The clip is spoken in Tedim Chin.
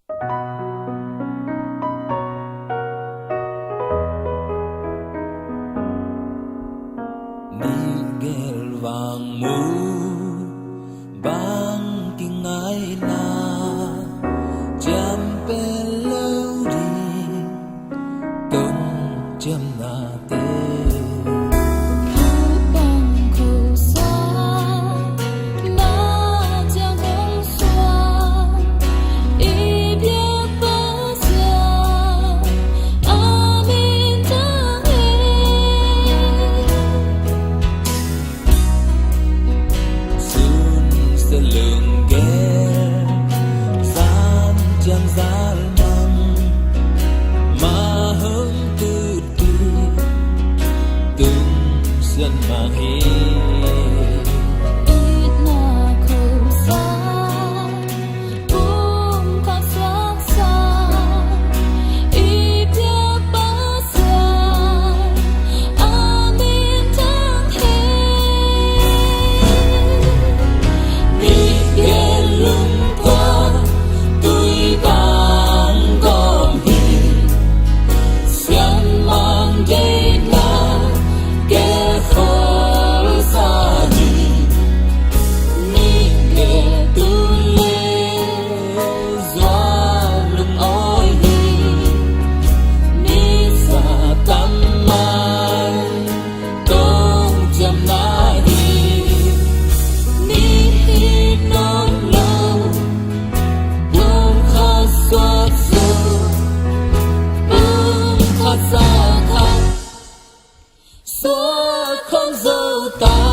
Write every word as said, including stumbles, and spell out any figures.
Nih gel vang mu bang kingaihna ciam pen lo ding, tung ciamnate. Bang khuasa na ciang hong suak, i biak Pasian a min thang hi. Sun sa lung gel, san ciang zal mang, ma hong tut ding, tung sian mang hi. Itna khuasa, pum khat suaksa, i biak Pasian a min thang hi. Nih gel lungpua, tui tang gawm hi, sian mang deihna gel kholsa ni. Nih gel tu le zuak lungawi hi, nisa tam mai tong ciamna hi. Nih hi nawn lo, pum khat suak zo, pum khat sa khat suak khong zo ta.